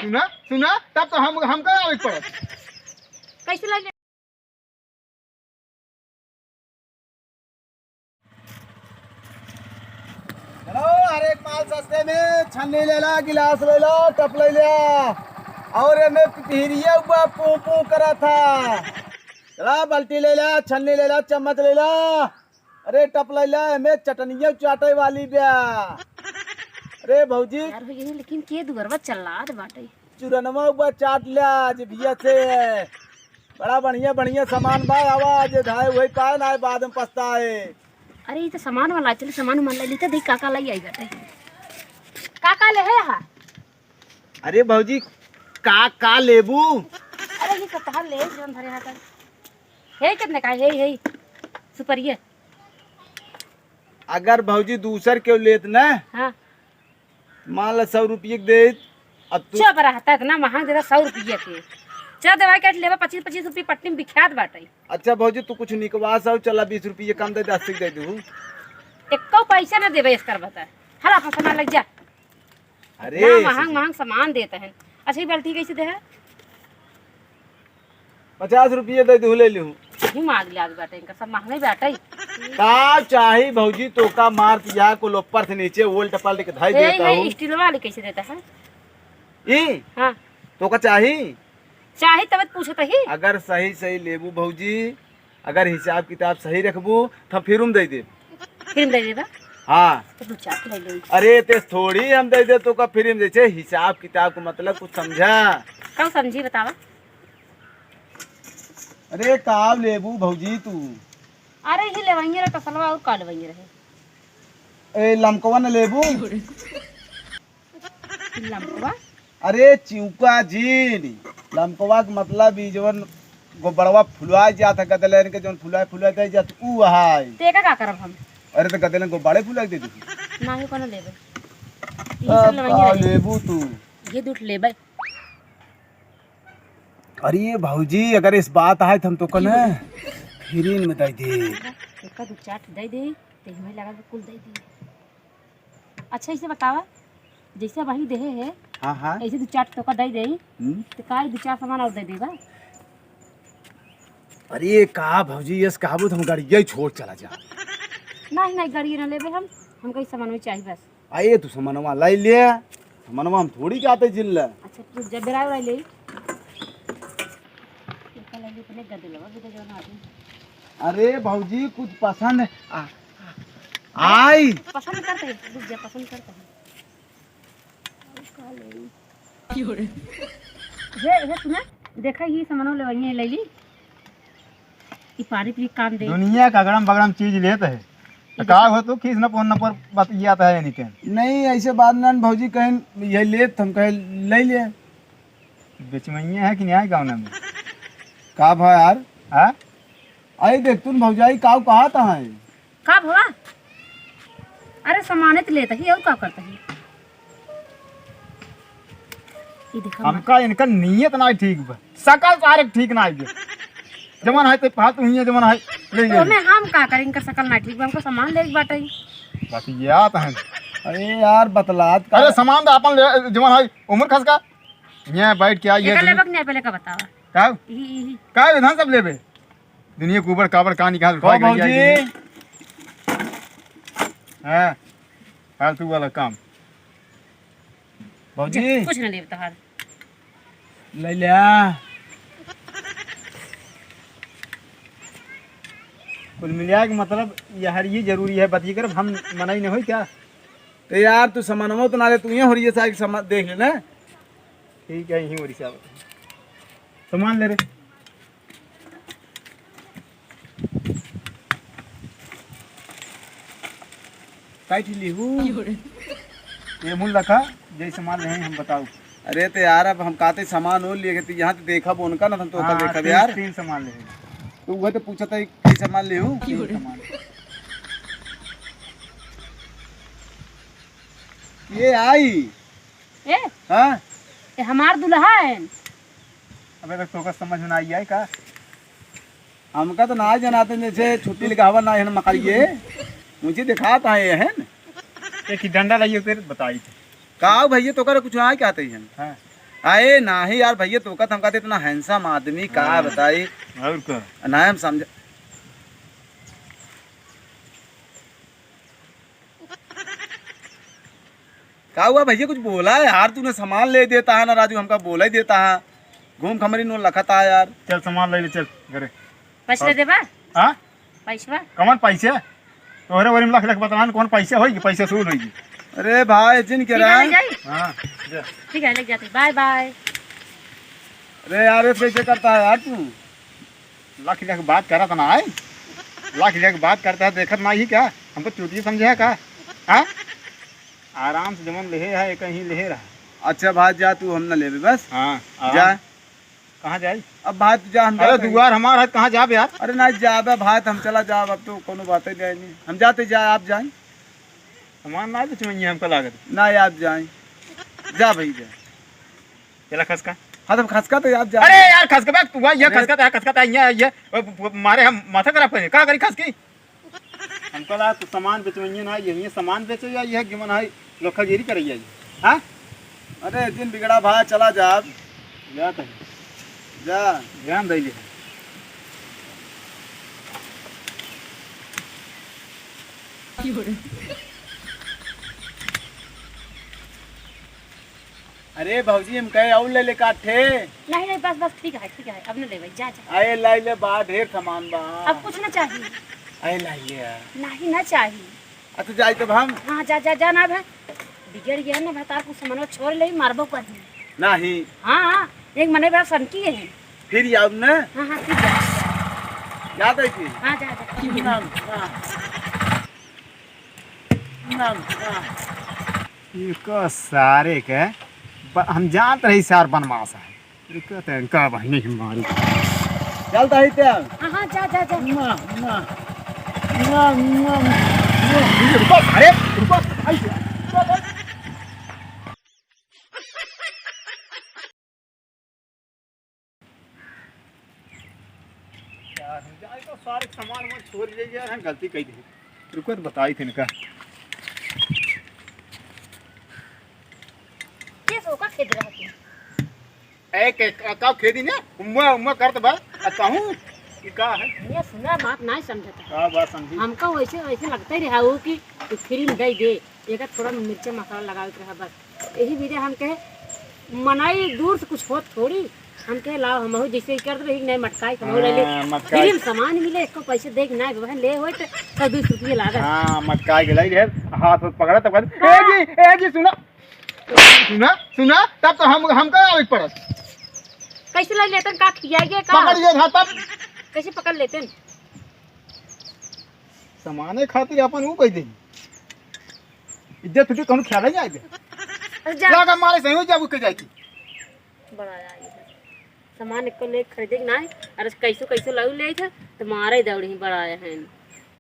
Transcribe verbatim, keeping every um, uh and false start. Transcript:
सुना, सुना, तब तो हम, हमका आवे के पड़त। कैसे लगे? चलो, हर एक माल सस्ते में, छन्नी ले ला, गिलास ले ला, टप ले ला, और एमे पिपहिरिया हुआ पू पू करत है। चला, बाल्टी ले ला, छन्नी ले ला, चम्मच ले ला, अरे टप ले ला, एमे चटनिया चाटे वाली ब्या। अरे भौजी। यार हो गई, लेकिन के दुअरवा चलात बाटे। चुरनवा हुआ चाट ला आज भैया से। बड़ा बढ़िया बढ़िया सामान बा, आवा आज धाए वही पाए ना, बाद में पछताए। अरे, ये तो सामान वाला, चल सामान वाला लेते, देख का का लाई आई बाटे। का का ले है हा? अरे भौजी, का का लेबू? अरे, ये तो तहार ले, जौन धरे हाथ। हे कितने का है? हे, हे, सुपरिया। अगर भौजी दूसर केहू लेत ना, हाँ। मान ला सौ रुपये के देत, अब तू चुप रहता, इतना महंग देता सौ रुपये के। चल दवाई काट लेबा, पच्चीस पच्चीस रुपये पट्टी में बिख्यात बाटे। अच्छा भौजी, तू कुछ निकवा सौ, चला बीस रुपये कम दे दे, अस्सी के दे दू। एको पैसा ना देबे, एस कर बता। हल अपन सामान लग जा। अरे ना, महंग महंग सामान देते हैं। अच्छा, ये बाल्टी कैसे दे है? पचास रुपये दे दू, ले लिहू। यही मांग ले आज बाटे, इनका सब महंगा ही बाटे। का चाही भौजी, तोका मार पिया को लोपर से नीचे उल्ट पलट के धाई ए, देता ये हूँ। स्टील वाली कैसे देता है? ई? हाँ। तोका चाही? चाही तब पूछत ही। अगर सही सही लेबू भौजी, अगर हिसाब किताब सही रखबू, तो फिर हम दे देब। फिर दे देबा? हाँ। तो दो चार ले ले। अरे, ते थोड़ी हम दे दे तोका फिर हम, जैसे हिसाब किताब का मतलब कुछ समझा। कब समझी बतावा? अरे, का लेबू भौजी तू? अरे, ही लेवइये रहे तसलवा, और का लेवइये रहे? ए, लमकवा न लेबू? लमकवा? अरे, चिउका जीन। लमकवा के मतलब ई जवन गोबड़वा फुलवा जात है, गदलन के जवन फुलवा, फुलवा दे जात, ऊ है। ते का, का करब हम? अरे, तो गदलन गोबाड़े फुलवा के दे दे। नाही कोनो लेबे। ई सब अब लेबइये का रहे। लेबू तू? ये दूठ लेबे। अरे भौजी, अगर इस बात आए तो हम तो कने फ्री में दे दे। एका दू चाट दे दे, ते हमें लगा के कुल दे दे। अच्छा, इसे बतावा, जैसे वही देहे है, हाँ, हाँ। ऐसे दू चाट तोका दे दे, हम्म। तो का दू चार सामान और दे देबा? अरे का भौजी, यस कहबू तो हम गाड़िया ही छोड़ चला जा। नहीं, नहीं, गाड़िया ना लेबे हम, हमका ई सामान में चाहिए बस। आए तू सामानवा लाई ले, सामानवा हम थोड़ी के आते जिन ले। अच्छा, तू जब बेरा उड़ा ले। एका ले ले अपने गदलवा भी दे जौन आदमी। अरे भौजी, कुछ पसंद आ, आई। पसंद करते हैं, रुक जा, पसंद करते हैं। हे, हे सुना, देखा, ये सामानो लेवइये, ले ली। ई पानी पी काम दे। दुनिया का अगड़म बगड़म चीज लेत है। तो का हो तू, किस न फोन नंबर बतियात है एनी टाइम? नहीं, ऐसे बात ना भौजी, कहीं ये लेत, हम कहे ले ले। बेचमैया है कि नहीं आए गाँव में? का भा यार? हाँ? आई देख तू भौजाई, काऊ कहा था है? का भवा? अरे सामाने तो लेता ही, और का करता ही? ये देखा हमका इनका नीयत ना ठीक बा, सकल तारक ठीक ना है। जवन है ते फालतू ही है, जवन है ले तो ले। मैं हम का करें, इनका सकल ना ठीक बा, हमको सामान लेके बाटे। बस ये आता है। अरे यार बतलात का। अरे सामान तो अपन ले, जवन है उम्र खस का। यहाँ बैठ के आई है एका लेबक नहीं, पहले का बतावा। का? यही, यही। का विधान सब लेबे? दुनिया के ऊपर काबर का निकाल कहो उठा के भौजी। आई है। हाँ, फालतू वाला काम। भौजी। जा, कुछ ना लेब तोहार। ले लिया। कुल मिलिया के मतलब यार ये जरूरी है, बतिये कर हम मना ही नहीं होई क्या? तो यार तू सामानवा तो ना ले, तू ये हो रही है साहब, सामान देख लेना। ठीक है, यहीं हो रही साहब। सामान ले रे। काई ठी लिहू? ये मुल रखा, जैसे मान रहे हैं हम बताओ। अरे तो यार, अब हम कहते सामान और लिए थे, यहाँ तो देखा वो उनका ना, हम तो हाँ, देखा तीन, यार। तीन सामान ले। तो वह तो पूछा था, कई सामान लिहू? तीन सामान। ये आई। ए? हाँ? ये हमार दुल्हा है। अबे, तो तोका समझ में ना आई है का? हमका तो ना जनाते, जैसे छुट्टी लिखावा ना है, मकाइए। मुझे दिखाता है, है ना? एक ही डंडा लाइए, फिर बताई थे। का भैया, तो कर कुछ ना कहते हैं। हाँ। अरे नाही यार भैया, तोका त हमका त इतना handsome आदमी का हाँ। बताई। और का? ना हम समझ। का हुआ भैया, कुछ बोला है यार, तूने सामान ले देता है ना राजू, हमका बोला ही देता है, घूम खमरी नू लखत है यार। चल सामान ले ले, चल घरे। पैसा दे देबा? हाँ? पैसवा? कमन पैसे? तोहरे वरी में लख लख बतलान, कौन पैसे होई कि पैसे सूद होई? अरे भाई, जिन के ठीक है, रहा। ले जाई। हाँ, जा। ठीक है, ले जाते, बाय बाय। अरे यार, ये कैसे करता है यार तू? लख लख बात करत ना है, लख लख बात करता है, देखत ना ही क्या? हमको चूतिया समझे है का? हाँ? आराम से जमन लेहे है, एक ही लेहे रहा। अच्छा भाई, जा तू, हम ना लेबे बस। हाँ, आराम जा। से। कहाँ जाई? अब भाई तू जा, हम अरे जाते हैं। दुआर हमार है, कहाँ जाबे यार? अरे ना जाबे भाई, हम चला जाब, अब तो कोनो बात ही नहीं, हम जाते जा, आप जाए। सामान ना बेचवइया हमका लागत। ना आप जाए, जा भाई जा। चला खसका। हाँ, तब खसका तो आप जा। अरे यार, खसका बे, तू आ, ये अरे। खसका तो है, खसका तो है, ये, ये, ओ, प-, प-, मारे हम माथा खराब करें, का करी खसकी? हमका ला तू सामान बेचवइया ना, ये, ये सामान बेचे या ये गिमन है, लोखागिरी करे या ये, हाँ? अरे, दिन बिगड़ा भा, चला जा अब। जा तनी। जा। ध्यान दे ले। अरे भौजी, हम कहे और ले ले का ठे? नहीं, नहीं, बस, बस, ठीक है, ठीक है, अब न लेबै, जा, जा। अरे लाई ले बा, ढेर सामान बा। अब कुछ ना चाहिए। अरे लाई ले आ। नहीं ना चाहिए। अच्छा जाई तब हम। हाँ, जा, जा, जा ना भाई। बिगड़ गया ना भाई, तार कुछ सामान छोड़ ले, मारबो कर दी। नहीं। हाँ, हाँ, एक मने बड़ा सनकी है। फिर आउब ना। हाँ, हाँ, ठीक है। याद है कि? हाँ, जा, जा। नाम, हाँ। नाम, हाँ। इको सारे के ब-, हम जानत रही सार बनमास है। इको ते इनका बहिनी ही मारी। चल ताही ते। हाँ, हाँ, जा, जा, जा। ना, ना। ना, ना, ना। रुको, अरे, रुको, आई, रुको, रुको। यार, हम जाए तो सारे सामान वामान छोड़ ले यार, हम गलती कही दी। रुको तो बताई थे इनका। ये सो का खेद रहा तू? ए, के, का, का खेदी ने? उम्मा, उम्मा करत बा। आ कहूँ कि का है? ये सुना बात नहीं समझता। का बात समझी? हमका वैसे, वैसे लगता ही रहा हो कि तू फ्री में दे दे। एका थोड़ा मिर्चा मसाला लगावे के रहा बस। यही वजह हम कहे, मनई दूर से कुछ होत थोड़ी। हम कहे, लाओ, हमहू जैसे ही कर देबे, एक नए मटकाई, हमहू ले ले। हाँ, मटकाई। फ्री में सामान मिले, एको पैसे दे के ना, बहन, ले होए तो सौ दो सौ रुपये लागत। हाँ, मटकाई के लाई रे, हाथ में पकड़ा तब कहते, हाँ। "ए जी, ए जी, सुना, सुना, सुना," तब तो हम, हमका आवे के पड़त। कैसे ले लेतन, का खियाइए का? पकड़ लिए था तब। कैसे पकड़ लेतन? सामाने खातिर अपन ऊ कह दे। इज्जत तुझे कौन ख्याल है आगे? अरे जा। लागा मारे सही हो जाबू के जाए की। बड़ा आया ये। सामान एको ले खरीदे के नाही, अरे कैसो कैसो लाऊ ले था, तो मारे दौड़ी ही बड़ा आया है।